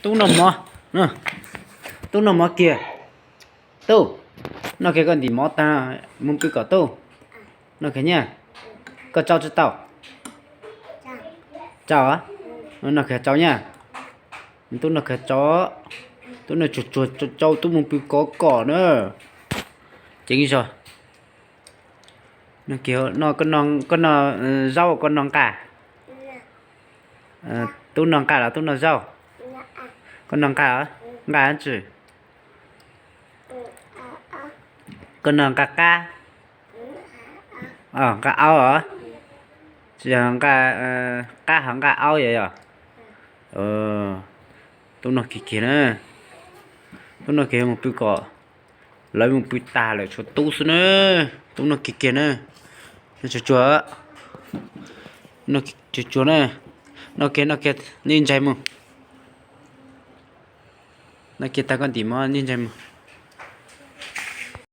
Tub noj mov, tub noj mov kiag. Tub, noj kiag koj ntim mov tag mus pw kom tub. Noj kiag nyaj. Koj tsau tsi tau? Tsau. Noj kiag tsau nyaj. Tub noj kiag tsau. Tub noj tsuag tsuag tsau, tub mus pw kov kom na. Ceev zog. Koj noj zaub, koj noj nqaj? Tub noj nqaj los tub noj zaub? Koj noj nqaj os? Nqaj dab tsi? Koj noj nqaj qab? Nqaj aub os? Tsis yog nqaj qab ho nqaj aub yom yom? Tub noj kiag kiag na. Tub noj kiag mus pw kom lawv mus pw tag lawm tshuav tub xwb na. Tub noj kiag kiag na. Noj tsuag tsuag, noj tsuag tsuag na. Noj kiag noj kiag, nej ntsaig mus. Noj kiag tag koj ntim mov nej ntsaig mus.